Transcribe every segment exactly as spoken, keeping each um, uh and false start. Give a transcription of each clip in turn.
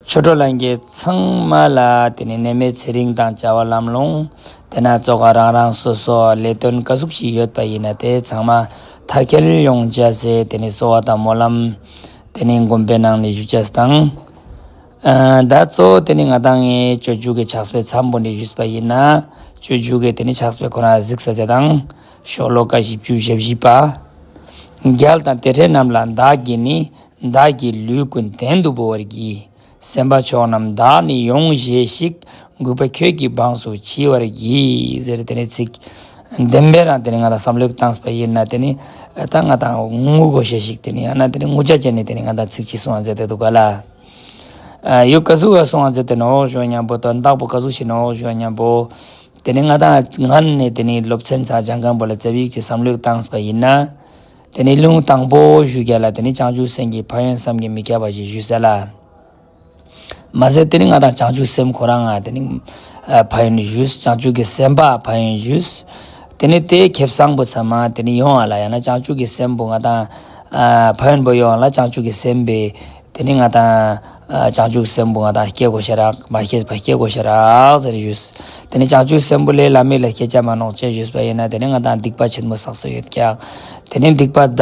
ཆོས་གྲོགས་ལྷན་རྒྱས་ཚང་མ་ལ་དེ་ནི་ནད་མེད་ཚེ་རིང་དང་བྱ་བ་ལམ་ལྷོང་། དེ་ན་ཙོགས་ཀ་རང་རང་སོ་སོ་ལས་དོན་ཀ་ཟུག་ཞིག་ཡོད་པ་ཡིན་ན་དེ་ཚང་མ་མཐར་འཁྱོལ་ཡོང་ཅེས་སི་དེ་ནི་གསོལ་བ་དང་སྨོན་ལམ་དེ་ནི་དགོན་པའི་ནང་ནས་ཞུ་ཅེས་དང་། ཨ་ད་གཙོ་བོ་དེ་ནི་ང་དང་ངི་སྤྱོད་འཇུག་གི་ཕྱག་དཔེ་མཚམས་པོ་ནས་ཞུས་པ་ཡིན་ན། སྤྱོད་འཇུག་གི་དེ་ནི་ཕྱག་དཔེ་ཁོ་ན་གཟིགས་ས་ཟེར་དང་། ཤོ་ལོ་ཀ་བཞི་བཅུ་ཞེ་བཞི་པ། རྒྱལ་དང་དེ་འདྲའི་རྣམས་ལ་བདག་གིས་ནི། བདག་གི་ལུས་ཀུན་གཏན་དུ་བོར་བར་བགྱི། སེམས་པ་མཆོག་རྣམས་བདག་ནི་ཡོངས་བཞེས་ཤིག། གུས་པས་ཁྱོད་ཀྱི་འབངས་སུ་མཆི་བར་བགྱི། ཟེར་དེ་ནི་ཚིག་བདེན་པའི་རང་དེ་ནི་ང་དང་བསམ་བློ་བཏངས་པ་ཡིན་ན་དེ་ནི་ད་ང་དང་ངུ་དགོས་ཤེས་ཤིག་དེ་ནི་ཡང་ན་དེ་ནི་ངུ་ཅེས་ཅན་ནི་དེ་ནི་ང་དང་ཚིག་ཅིག་གསུངས་ཟེར་ཏེ་འདུག་ག་ལ། ཨ་ཡུ་ཀ་ཟུག་ག་གསུངས་ཟེར་ཏེ་ནོག་ཞུ་ཉམ་པོ་དོན་དག་པོ་ཀ་ཟུག་ཞིག་ནོག་ཞུ་ཉམ་པོ། དེ་ནི་ང་དང་ང་ནི་དེ་ནི་སློབ་ཚན་ཚ་སྦྱང་མཁན་པོ་ལ་ཙ་པིག་ཅིག་བསམ་བློ་བཏངས་པ་ཡིན་ན། དེ་ནི་ལེའུ་དང་པོ་ཞུ་རྒྱ་ལ་དེ་ནི་བྱང་ཆུབ་སེམས་ཀྱི་ཕན་ཡོན་བསམ་གྱིས་མི་ཁྱབ་པ་ཞིག་ཞུས་ས་ལ། མ་ཟད་དེ་ནི་ང་དང་བྱང་ཆུབ་སེམས་ཁོ་རང་ང་དེ་ནི་ཨ་ཕན་ཡོན་ཞུས། བྱང་ཆུབ་ཀྱི་སེམས་པ་ཕན་ཡོན་ཞུས། དེ་ནི་དེ་ཁེ་བཟང་པོ་ཚང་མ་དེ་ནི་ཡོང་བ་ལ་ཡང་ན་བྱང་ཆུབ་ཀྱི་སེམས་པོ་ང་དང་ཨ་ཕན་ཡོན་པོ་ཡོང་བ་ལ་བྱང་ཆུབ་ཀྱི་སེམས་པའི་དེ་ནི་ང་དང་ཨ་བྱང་ཆུབ་སེམས་པོ་ང་དང་སྐྱེ་དགོས་ཤ་རག་མ་སྐྱེས་པ་སྐྱེ་དགོས་ཤ་རག་ཟེར་ཞུས། དེ་ནི་བྱང་ཆུབ་སེམས་པོ་ལས་བླ་མེད་ལ་སྐྱེ་ཅེས་མ་ནོག་ཅེས་ཞུས་པ་ཡིན་ན་དེ་ནི་ང་དང་སྡིག་པ་ཆེན་མོ་བསགས་སོ་ཡོད་ཀྱག། དེ་ནི་སྡིག་པ་ད་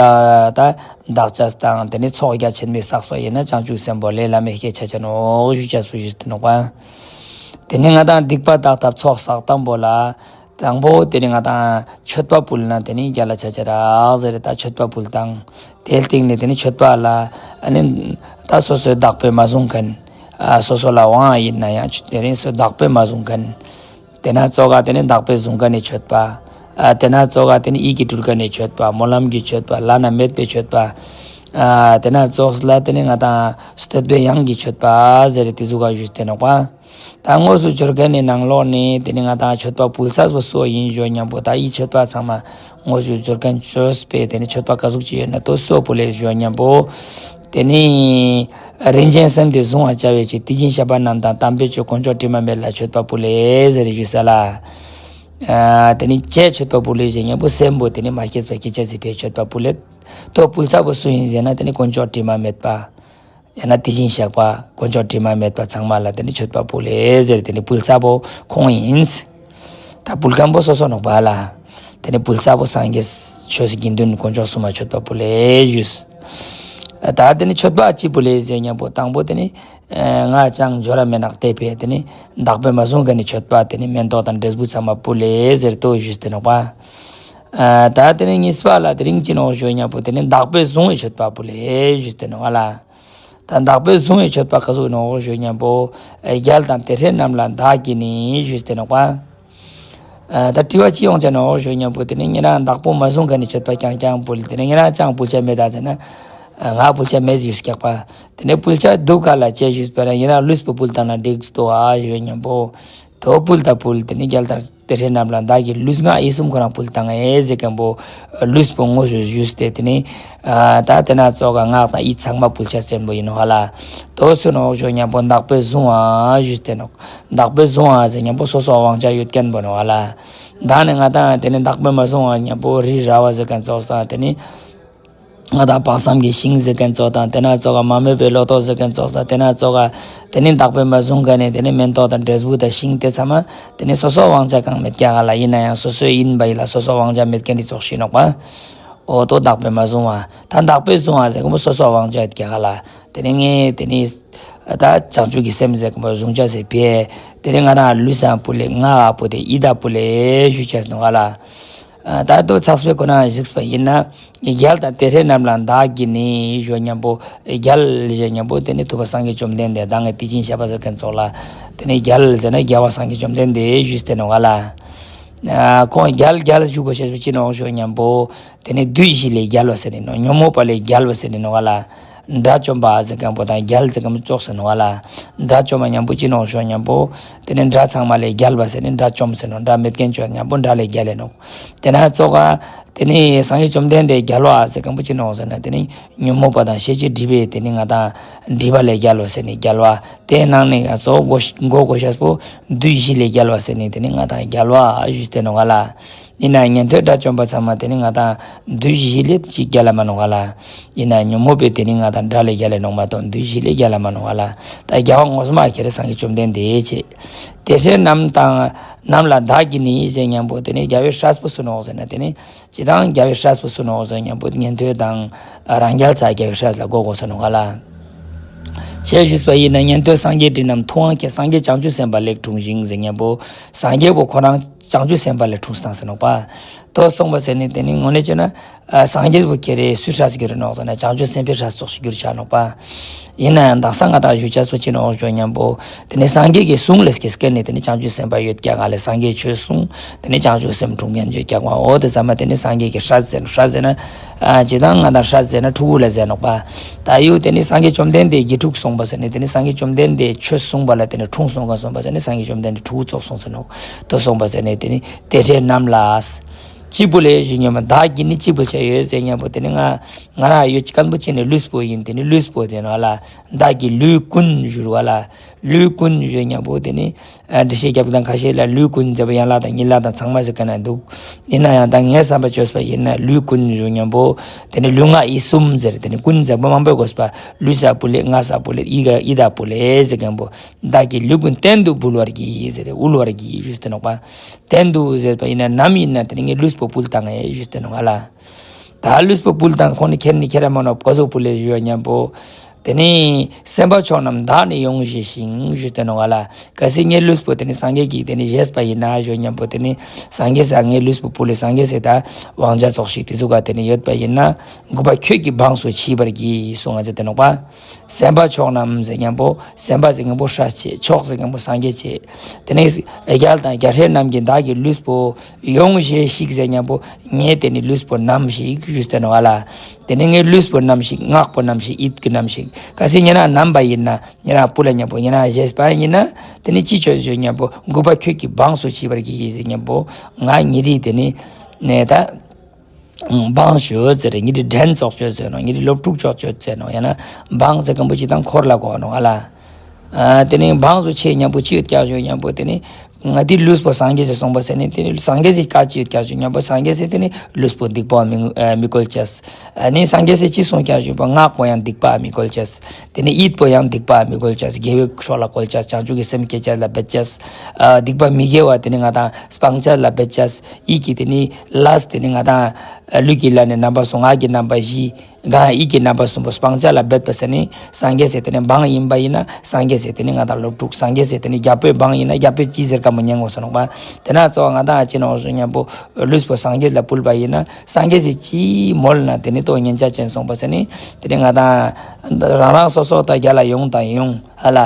ད་དག་ཅེས་དང་དེ་ནི་ཚོགས་རྒྱ་ཆེན་མོ་བསགས་པ་ཡིན་ན་བྱང་ཆུབ་སེམས་པོ་ལས་བླ་མེད་སྐྱེ་ཆ་ཆ་ནོག་ཞུ་ཅེས་པོ་ཞུས་ཏེ་ནོག་པ། དེ་ནི་ང་དང་སྡིག་པ་དག་ཐབས་ཚོགས་བསགས་སྟངས་པོ་ལ། དང་པོ་དེ་ནི་ང་དང་མཆོད་པ་ཕུལ་ན་དེ་ནི་རྒྱལ་ལ་ཆ་ཆ་རག་ཟེར་ད་མཆོད་པ་ཕུལ་དང་། དེའི་སྟེང་ནས་དེ་ནི་མཆོད་པ་ལ་ཨ་ནི་ད་སོ་སོའི་བདག་པོས་མ་བཟུང་མཁན། ཨ་སོ་སོ་ལ་དབང་ཡིན་ན་ཡང་དེ་ནི་སོ་བདག་པོས་མ་བཟུང་མཁན། དེ་ན་ཙོགས་ཀ་དེ་ནི་བདག་པོས་བཟུང་མཁན་ནི་མཆོད་པ། ཨ་དེ་ན་ཙོགས་ཀ་དེ་ནི་ཡིད་ཀྱིས་སྤྲུལ་མཁན་ནི་མཆོད་པ། སྨོན་ལམ་གྱི་མཆོད་པ། བླ་ན་མེད་པའི་མཆོད་པ། ཨ་དེ་ན་ཙོགས་ལ་དེ་ནི་ང་དང་བསྟོད་པའི་དབྱངས་ཀྱི་མཆོད་པ་ཟེར་དེ་ཟུག་ག་ཞུས་ཏེ་ནོག་པ། ད་དངོས་སུ་འབྱོར་མཁན་ནི་ནང་ལོགས་ནས་དེ་ནི་ང་དང་མཆོད་པ་ཕུལ་ས་བོ་སུ་ཡིན་ཞུ་ཉམ་པོ་ད་ཡི་མཆོད་པ་ཚང་མ་དངོས་སུ་འབྱོར་མཁན་བཅོས་པའི་དེ་ནི་མཆོད་པ་ཀ་ཟུག་ཅིག་ཡོད་ན་དོ་སུ་ཕུལ་ལེ་ཞུ་ཉམ་པོ། དེ་ནི་རིན་ཆེན་སེམས་དེ་གཟུང་བར་བྱ་བའི་ཕྱིར། དེ་བཞིན་གཤེགས་པ་རྣམས་དང་། དམ་པའི་ཆོས་དཀོན་མཆོག་དྲི་མ་མེད་ལ། མཆོད་པ་ཕུལ་ལེ་ཟེར་ཞུས་ས་ལ། ཨ་དེ་ནི་ཅི་མཆོད་པ་ཕུལ་ལེ་ཞུ་ཉམ་པོ་སེམས་པོ་དེ་ནི་མ་སྐྱེས་པ་སྐྱེ་ཅེས་སི་ཕིའ་མཆོད་པ་ཕུལ་ལེ། དོ་ཕུལ་ས་བོ་སུ་ཡིན་ཟེར་ན་དེ་ནི་དཀོན་མཆོག་དྲི་མ་མེད་པ། ཡང་ན་དེ་བཞིན་གཤེགས་པ་དཀོན་མཆོག་དྲི་མ་མེད་པ་ཚང་མ་ལ་དེ་ནི་མཆོད་པ་ཕུལ་ལེ་ཟེར་དེ་ནི་ཕུལ་ས་བོ་ཁོང་ཡིན། ད་ཕུལ་མཁན་བོ་སོ་སོ་ནོག་པ་ལ། དེ་ནི་ཕུལ་ས་བོ་སངས་རྒྱས་ཆོས་དགེ་འདུན་དཀོན་མཆོག་གསུམ་མ་མཆོད་པ་ཕུལ་ལེ་ཞུས། ད་དེ་ནི་མཆོད་པ་ཅི་ཕུལ་ལེ་ཟེར་ཉམ་པོ་དང་པོ་དེ་ནི་ང་ཅང་འབྱོར་ར་མེད་ནག་དེ་ཕིའ་དེ་ནི་བདག་པོས་མ་བཟུང་མཁན་ནི་མཆོད་པ་དེ་ནི་མེན་ཏོག་དང་འབྲས་བུ་ཚང་མ་ཕུལ་ལེ་ཟེར་དོ་ཞུས་ཏེ་ནོག་པ། ད་དེ་ནི་གཉིས་པ་ལ་དེ་རིང་ཅི་ནོག་ཞུ་ཉམ་པོ་དེ་ནི་བདག་པོས་བཟུང་བའི་མཆོད་པ་ཕུལ་ལེ་ཞུས་ཏེ་ནོག་ལ། ད་བདག་པོས་བཟུང་བའི་མཆོད་པ་ཀ་ཟུག་ནོག་ཞུ་ཉམ་པོ། རྒྱལ་དང་དེ་འདྲའི་རྣམས་ལ་བདག་གིས་ནི་ཞུས་ཏེ་ནོག་པ། ད་དྲི་བ་ཅི་ཡོང་ཅེས་ནོག་ཞུ་ཉམ་པོ་དེ་ནི་ཉེ་རང་བདག་པོས་མ་བཟུང་མཁན་ནི་མཆོད་པ་རྐྱང་རྐྱང་ཕུལ། དེ་ནི་ཉེ་རང་ཅང་ཕུལ་ཅེས་མེད་ད་ཟེར་ན། ང་ཕུལ་ཅེས་མེད་ཞུས་ཀྱག་པ། དེ་ནི་ཕུལ་ཅེས་འདུག་ག་ལ་ཅི་ཞུས་པ་ན་ཉེ་རང་ལུས་པོ་ཕུལ་བཏང་ན་འགྲིག་སྟོ་ཨ་ཞུ་ཉམ་པོ། དོ་ཕུལ་ད་ཕུལ་དེ་ནི་རྒྱལ་དང་དེ་འདྲའི་རྣམས་ལ་བདག་གིས་ལུས་ངག་ཡིད་གསུམ་ཁོ་རང་ཕུལ་བཏང་ངེ་ཟེར་མཁན་བོ། ལུས་པོ་དངོས་སུ་ཞུས་ཏེ་དེ་ནི། ད་དེ་ན་ཙོགས་ཀ་ངག་དང་ཡིད་ཚང་མ་ཕུལ་ཅེས་ཅན་བོ་ཡིན་ནོག་ལ། དོ་སུ་ནོག་ཞུ་ཉམ་པོ་བདག་པོས་བཟུང་བ་ཞུས་ཏེ་ནོག་བདག་པོས་བཟུང་བ་ཟེར་ཉམ་པོ་སོ་སོ་དབང་ཆ་ཡོད་མཁན་བོ་ནོག་ལ། ད་ནི་ང་དང་དེ་ནི་བདག་པོས་མ་བཟུང་བ་ཉམ་པོ་རི་ར་བ་ཟེར་མཁན་ཙོགས་དང་དེ་ནི། ང་དང་དཔག་བསམ་གྱི་ཤིང་ཟེར་མཁན་ཙོགས་དང་དེ་ན་ཙོགས་ཀ་མ་རྨོས་པའི་ལོ་ཏོག་ཟེར་མཁན་ཙོགས་དང་དེ་ན་ཙོགས་ཀ་དེ་ནི་བདག་པོས་མ་བཟུང་མཁན་ནི་དེ་ནི་མེན་ཏོག་དང་འབྲས་བུ་དང་ཤིང་དེ་ཚང་མ་དེ་ནི་སོ་སོ་དབང་ཆ་གང་མེད་ཀྱག་ལ། ཡིན་ན་ཡང་སོ་སོའི་ཡིན་པ་ཡིན་ལ་སོ་སོ་དབང་ཆ་མེད་མཁན་དེ་ཙོགས་ཤིག་ནོག་པ། འོ་དོ་བདག་པོས་མ་བཟུང་བ། ད་བདག་པོས་བཟུང་བ་ཟེར་མཁན་བོ་སོ་སོ་དབང་ཆ་ཡོད་ཀྱག་ལ། དེ་ནི་ངས་དེ་ནི་ད་བྱང་ཆུབ་ཀྱི་སེམས་ཟེར་མཁན་བོ་བཟུང་ཅེས་སི་ཕིའ་དེ་ནི་ང་རང་ལུས་སང་ཕུལ་ལེ་ངག་ག་ཕུལ་ཏེ་ཡིད་དང་ཕུལ་ལེ་ཞུ་ཅེས་ནོག་ལ། ད་དོ་ཚགས་པའི་ཁོ་ན་གཟིགས་པ་ཡིན་ན། རྒྱལ་དང་དེ་འདྲའི་རྣམས་ལ་བདག་གིས་ནི་ཞུ་ཉམ་པོ། རྒྱལ་ཞུ་ཉམ་པོ་དེ་ནི་ཐུབ་པ་སངས་རྒྱས་བཅོམ་ལྡན་འདས་དང་ངས་དེ་བཞིན་གཤེགས་པ་ཟེར་མཁན་ཙོགས་ལ། དེ་ནི་རྒྱལ་ཟེར་ན་རྒྱལ་བ་སངས་རྒྱས་བཅོམ་ལྡན་འདས་ཞུས་ཏེ་ནོག་ལ། ཁོང་རྒྱལ་རྒྱལ་ཞུ་དགོས་ཤེས་པོ་ཅི་ནོག་ཞུ་ཉམ་པོ། དེ་ནི་བདུད་བཞི་ལས་རྒྱལ་བ་ཟེར་ནི་ནོག་ཉོན་མོངས་པ་ལས་རྒྱལ་བ་ཟེར་ནི་ནོག་ལ། དགྲ་བཅོམ་པ་ཟེར་མཁན་པོ་དང་རྒྱལ་ཟེར་མཁན་པོ་ཙོགས་ཟེར་ནོག་ལ། དགྲ་བཅོམ་པ་ཉམ་པོ་ཅི་ནོག་ཞུ་ཉམ་པོ། དེ་ནི་དགྲ་ཚང་མ་ལས་རྒྱལ་བ་ཟེར་ནི་དགྲ་བཅོམ་ཟེར་ནོག་དགྲ་མེད་མཁན་ཅོ་ཉམ་པོ་དགྲ་ལས་རྒྱལ་ལེ་ནོག་དེ་ན་ཙོགས་ཀ་དེ་ནི་སངས་རྒྱས་བཅོམ་ལྡན་འདས་རྒྱལ་བ་ཟེར་མཁན་པོ་ཅི་ནོག་ཟེར་ན་དེ་ནི་ཉོན་མོངས་པ་དང་ཤེས་བྱའི་སྒྲིབ་པའི་དེ་ནི་ང་དང་སྒྲིབ་པ་ལས་རྒྱལ་བ་ཟེར་ནི་རྒྱལ་བ། དེའི་ནང་ནས་ང་ཙོགས་གོ་གོ་གོ་ཤེས་པོ་བདུད་བཞི་ལས་རྒྱལ་བ་ཟེར་ནི་དེ་ནི་ང་དང་རྒྱལ་བ་ཞུས་ཏེ་ནོག་ལ། ཡིན་ན་ཉན་ཐོས་དགྲ་བཅོམ་པ་ཚང་མ་དེ་ནི་ང་དང་བདུད་བཞི་ལས་ཅིག་རྒྱལ་ལ་མ་ནོག་ལ། ཡིན་ན་ཉོན་མོངས་པའི་དེ་ནི་ང་ དང་དགྲ་ལས་རྒྱལ་ལ་ནོག་མ་གཏོགས་འདུས་བྱས་ལས་རྒྱལ་ལ་མ་ནོག་ཨ་ལ། ད་རྒྱལ་བ་ངོ་མ་ཁྱེ་རེ་སངས་རྒྱས་བཅོམ་ལྡན་འདས་ཆེ། དེ་འདྲའི་རྣམས་དང་རྣམས་ལ་བདག་གིས་ནི་ཟེར་ཉམ་པོ་དེ་ནི་རྒྱལ་བའི་སྲས་པོ་སུ་ནོག་ཟེར་ན་དེ་ནི་ཅི་དང་རྒྱལ་བའི་སྲས་པོ་སུ་ནོག་ཟེར་ཉམ་པོ་ཉན་ཐོས་དང་རང་རྒྱལ་ཚ་རྒྱལ་བའི་སྲས་ལ་གོ་དགོས་ས་ནོག་ཨ་ལ། ཅི་ཞུས་པ་ཡིན་ན་ཉན་ཐོས་སངས་རྒྱས་འདྲིས་རྣམས་ཐུབ་དབང་ཁྱེད་སངས་རྒྱས་བྱང་ཆུབ་སེམས་དཔའ་ལས་འཁྲུངས་ཤིང་ཟེར་ཉམ་པོ་སངས་རྒྱས་པོ་ཁོ་རང་བྱང་ཆུབ་སེམས་དཔའ་ལས་འཁྲུངས་སྟངས་ཟེར་ནོག་པ། དོ་གསུངས་པ་ཟེར་ནི་དེ་ནི་དངོས་གནས་བྱས་ན་ཨ་སངས་རྒྱས་པོ་ཁྱེ་རེ་སུའི་སྲས་གྱུར་ནོག་ཟེར་ན་བྱང་ཆུབ་སེམས་དཔའི་སྲས་ཙོགས་ཤིག་གྱུར་ཆ་ནོག་པ། ཡིན་ན་ཡང་དག་ས་ང་དང་ཞུ་ཆ་སོ་ཅི་ནོག་ཞུ་ཉམ་པོ་དེ་ནི་སངས་རྒྱས་ཀྱི་གསུང་ལས་སྐྱེས་སྐྱེས་ནས་དེ་ནི་བྱང་ཆུབ་སེམས་དཔའ་ཡོད་ཀྱག་ང་ལས་སངས་རྒྱས་ཆོས་གསུང་དེ་ནི་བྱང་ཆུབ་སེམས་འཁྲུངས་མཁན་ཡོད་ཀྱག་མ་འོ་དེ་ཚང་མ་དེ་ནི་སངས་རྒྱས་ཀྱི་སྲས་ཟེར་ནོག་སྲས་ཟེར་ན་ཨ་ཅི་དང་ང་དང་སྲས་ཟེར་ན་ཕྲུ་གུ་ལ་ཟེར་ནོག་པ། ད་ཡུ་དེ་ནི་སངས་རྒྱས་བཅོམ་ལྡན་འདས་དགེ་ཕྲུག་གསུངས་པ་ཟེར་ནི་དེ་ནི་སངས་རྒྱས་བཅོམ་ལྡན་འདས་ཆོས་གསུངས་པ་ལ་དེ་ནི་འཁྲུངས་སོང་ག་གསུངས་པ་ཟེར་ནི་སངས་རྒྱས་བཅོམ་ལྡན་འདས་ཕྲུ་གུ་ཙོགས་གསུངས་ཟེར་ནོག་དོ་གསུངས་པ་ཟེར་ནི་དེ་ནི་དེ་འདྲའི་རྣམས་ལ། གཅིག་པུ་ལས་ཞུ་ཉམ་པོ་བདག་གིས་ནི་གཅིག་པུ་ཆ་ཡོད་ཟེར་ཉམ་པོ་དེ་ནི་ང་ང་རང་ཡོད་ཅི་སྐམ་པོ་ཅི་ནི་ལུས་པོ་ཡིན་དེ་ནི་ལུས་པོ་དེ་ནོག་ཨ་ལ། བདག་གི་ལུས་ཀུན་ཞུ་རུ་ཨ་ལ། ལུས་ཀུན་ཞུ་ཉམ་པོ་དེ་ནི་ཨ་འགྲེལ་བཤད་རྒྱབ་དང་ཁ་ཤས་ལ་ལུས་ཀུན་ཟེར་བ་ཡན་ལག་དང་ཉིང་ལག་དང་ཚང་མ་ཟེར་ག་ན་འདུག་ཡིན་ན་ཡང་ད་ངས་བསམ་པ་བཅོས་པ་ཡིན་ན་ལུས་ཀུན་ཞུ་ཉམ་པོ་དེ་ནི་ལུས་ངག་ཡིད་གསུམ་ཟེར་དེ་ནི་ཀུན་ཟེར་བ་མང་པོ་དགོས་པ་ལུས་ས་པུ་ལེ་ངག་ས་པུ་ལེ་ཡིད་ག་ཡིད་ད་པུ་ལེ་ཟེར་ཉམ་པོ་བདག་གི་ལུས་ཀུན་གཏན་དུ་འབུལ་བར་བགྱི་ཟེར་དབུལ་བར་བགྱི་ཞུས་ཏེ་ནོག་པ། གཏན་དུ་ཟེར་བ་ཡིན་ན་ནམ་ཡིན་ན་དེ་ནི་ངས་ལུས་པོ་ཕུལ་བཏང་ངེ་ཞུས་ཏེ་ནོག་ཨ་ལ། ད་ལུས་པོ་ཕུལ་བཏང་ཁོང་ནི་ཁྱེར་ནི་ཁྱེར་ར་མ་ནོག་ག་ཟུག་ཕུལ་ལེ་ཞུ་ཉམ་པོ། དེ་ནི་སེམས་དཔའ་མཆོག་རྣམས་བདག་ནི་ཡོངས་བཞེས་ཤིང་ཞུས་ཏེ་ནོག་ཨ་ལ། གལ་སྲིད་ངའི་ལུས་པོ་དེ་ནི་སངས་རྒྱས་ཀྱིས་དེ་ནི་བཞེས་པ་ཡིན་ན་ཞུ་ཉམ་པོ་དེ་ནི་སངས་རྒྱས་སི་ངའི་ལུས་པོ་ཕུལ་ལེ་སངས་རྒྱས་སི་ད་དབང་ཆ་ཙོགས་ཤིག་དེ་ཟུག་ག་དེ་ནི་ཡོད་པ་ཡིན་ན་མགུ་པ་ཁྱོད་ཀྱི་འབངས་སུ་མཆི་བར་བགྱི་གསུངས་ང་ཟེར་ཏེ་ནོག་པ། སེམས་དཔའ་མཆོག་རྣམས་ཟེར་ཉམ་པོ་སེམས་དཔའ་ཟེར་ཉམ་པོ་སྲས་ཆེ་མཆོག་ཟེར་ཉམ་པོ་སངས་རྒྱས་ཆེ། དེ་ནས་རྒྱལ་དང་རྒྱལ་སྲས་རྣམས་ཀྱིས་བདག་གི་ལུས་པོ་ཡོངས་བཞེས་ཤིག་ཟེར་ཉམ་པོ་ངས་དེ་ནི་ལུས་པོ་བསྣམས་ཤིག་ཞུས་ཏེ་ནོག་ཨ་ལ། དེ་ནི་ངའི་ལུས་པོ་བསྣམས་ཤིག་ངག་པོ་བསྣམས་ཤིག་ཡིད་ཀྱི་བསྣམས་ཤིག་གལ་སྲིད་ཉེ་རང་བསྣམས་པ་ཡིན་ན་ཉེ་རང་ཕུལ་ལ་ཉམ་པོ་ཉེ་རང་བཞེས་པ་ཡིན་ན་དེ་ནི་ཅི་ཆོས་ཞུ་ཉམ་པོ་མགུ་པ་ཁྱོད་ཀྱི་འབངས་སུ་མཆི་བར་བགྱི་ཟེར་ཉམ་པོ་ང་ཉེ་རི་དེ་ནི་ནས་ད། འབངས་ཞུ་ཟེར་ཉེ་རི་འགྲན་ཙོགས་ཅོ་ཟེར་ནོག་ཉེ་རི་སློབ་ཕྲུག་ཙོགས་ཅོ་ཟེར་ནོག་ཡང་ན་འབངས་ཟེར་མཁན་པོ་ཅི་དང་འཁོར་ལ་གོ་ནོག་ཨ་ལ། ཨ་དེ་ནི་འབངས་སུ་ཆེ་ཉམ་པོ་ཅི་ཡོད་ཀྱག་ཞུ་ཉམ་པོ་དེ་ནི་ང་དེ་ལུས་པོ་སངས་རྒྱས་སི་གསུངས་པ་ཟེར་ནི་དེ་ནི་སངས་རྒྱས་སི་བཀའ་ཅི་ཡོད་ཀྱག་ཞུ་ཉམ་པོ་སངས་རྒྱས་སི་དེ་ནི་ལུས་པོ་སྡིག་པ་མི་ཨ་མི་བཀོལ་ཅེས། ཨ་ནི་སངས་རྒྱས་སི་ཅི་གསུངས་ཀྱག་ཞུ་པ་ངག་པོ་ཡང་སྡིག་པ་མི་བཀོལ་ཅེས། དེ་ནི་ཡིད་པོ་ཡང་སྡིག་པ་མི་བཀོལ་ཅེས་དགེ་བའི་ཕྱོགས་ལ་བཀོལ་ཅེས་བྱང་ཆུབ་ཀྱི་སེམས་བསྐྱེད་ཅེས་ལ་འབད་ཅེས། ཨ་སྡིག་པ་མི་དགེ་བ་དེ་ནི་ང་དང་སྤང་ཅེས་ལ་འབད་ཅེས། ཡིད་ཀྱི་དེ་ནི་ལས་དེ་ནི་ང་དང་ལུས་ཀྱི་ལས་ནི་རྣམ་པ་གསུམ་ངག་གི་རྣམ་པ་བཞི། གང་ཡིད་ཀྱི་རྣམ་པ་གསུམ་པོ་སྤང་ཅེས་ལ་འབད་པ་ཟེར་ནི་སངས་རྒྱས་སི་དེ་ནི་འབངས་ཡིན་པ་ཡིན་ན་སངས་རྒྱས་སི་དེ་ནི་ང་དང་སློབ་ཕྲུག་སངས་རྒྱས་སི་དེ་ནི་རྒྱལ་པོའི་འབངས་ཡིན་ན་རྒྱལ་པོའི་ཅི་ཟེར་ག་མོ་ཉན་དགོས་ས་ནོག་པ། དེ་ན་གཙོ་བོ་ང་དང་ཨ་ཅི་ནོག་ཞུ་ཉམ་པོ་ལུས་པོ་སངས་རྒྱས་ལ་ཕུལ་བ་ཡིན་ན་སངས་རྒྱས་སི་ཅི་མོལ་ན་དེ་ནི་ཏོ་ཉན་ཅེས་ཅན་སོང་པ་ཟེར་ནི་དེ་ནི་ང་དང་རང་རང་སོ་སོ་དང་རྒྱལ་ལ་ཡོང་དང་ཡོང་ཧ་ལ།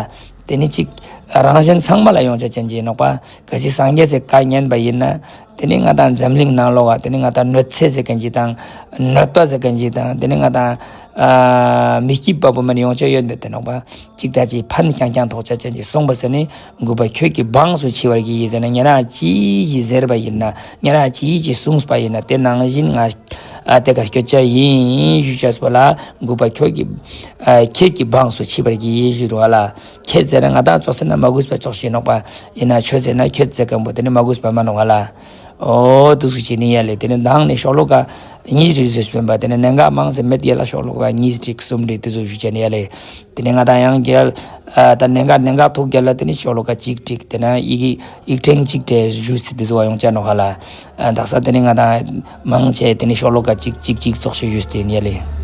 དེ་ནི་གཅིག་རང་གཞན་ཚང་མ་ལ་ཡོང་ཅེས་ཅན་གྱི་ནོག་པ། གལ་སྲིད་སངས་རྒྱས་སི་བཀའ་ཉན་པ་ཡིན་ན། དེ་ནི་ང་དང་འཛམ་གླིང་ནང་ལོགས་ཀ་དེ་ནི་ང་དང་གནོད་འཚེ་ཟེར་མཁན་ཅིག་དང་། གནོད་པ་ཟེར་མཁན་ཅིག་དང་དེ་ནི་ང་དང་། ཨ་མི་སྐྱིད་པ་པོ་མ་ནི་ཡོང་ཅེས་ཡོད་མེད་དེ་ནོག་པ། གཅིག་ད་ཅིག་ཕན་རྐྱང་རྐྱང་ཐོགས་ཅེས་ཅན་གྱི་གསུངས་པ་ཟེར་ནི། མགུ་པ་ཁྱོད་ཀྱི་འབངས་སུ་མཆི་བར་བགྱི་ཟེར་ན་ཉེ་རང་ཅི་ཞིག་ཟེར་བ་ཡིན་ན་ཉེ་རང་ཅི་ཞིག་གསུངས་པ་ཡིན་ན་དེ་ནང་བཞིན་ང་ཨ་དེ་ཀ་སྐྱོད་ཅེས་ཡིན་ཞུ་ཅེས་པོ་ལ་མགུ་པ་ཁྱོད་ཀྱི་ཨ་ཁྱེད་ཀྱི་འབངས་སུ་མཆི་བར་བགྱི་ཞུ་རུ་བ་ལ། ཁྱེད་ཟེར་ན་ང་དང་ཙོགས་ཟེར་ན་མ་གུས་པ་ཙོགས་ཤིག་ནོག་པ། ཡིན་ན་ཁྱོད་ཟེར་ན་ཁྱོད་ཟེར་མཁན་པོ་དེ་ནི་མ་གུས་པ་མ་ནོག་ཨ་ལ། འོ་དུ་སུ་ཅི་ནི་ཡ་ལེ་དེ་ནི་མདང་ནི་ཤོ་ལོ་ཀ་གཉིས་རེ་ཟེར་སྤེན་པ་དེ་ནི་གནད་འགག་མང་ཟེར་མེད་ཡ་ལ་ཤོ་ལོ་ཀ་གཉིས་ཀྲིག་གསུམ་རེ་དེ་ཟུག་ཞུ་ཅེས་ནི་ཡ་ལེ། དེ་ནི་ང་དང་ཡང་རྒྱལ་ཨ་ད་གནད་འགག་གནད་འགག་ཐུག་རྒྱལ་ལ་དེ་ནི་ཤོ་ལོ་ཀ་གཅིག་ཀྲིག་དེ་ན་ཡིག་ཡིག་ཕྲེང་གཅིག་དེ་ཞུ་སི་དེ་ཟུག་བ་ཡོང་ཅེས་ནོག་ཧ་ལ། ཨ་དག་ས་དེ་ནི་ང་དང་མང་ཆེ་དེ་ནི་ཤོ་ལོ་ཀ་གཅིག་གཅིག་གཅིག་ཙོགས་ཤིག་ཞུས་ཏེ་ནི་ཡ་ལེ།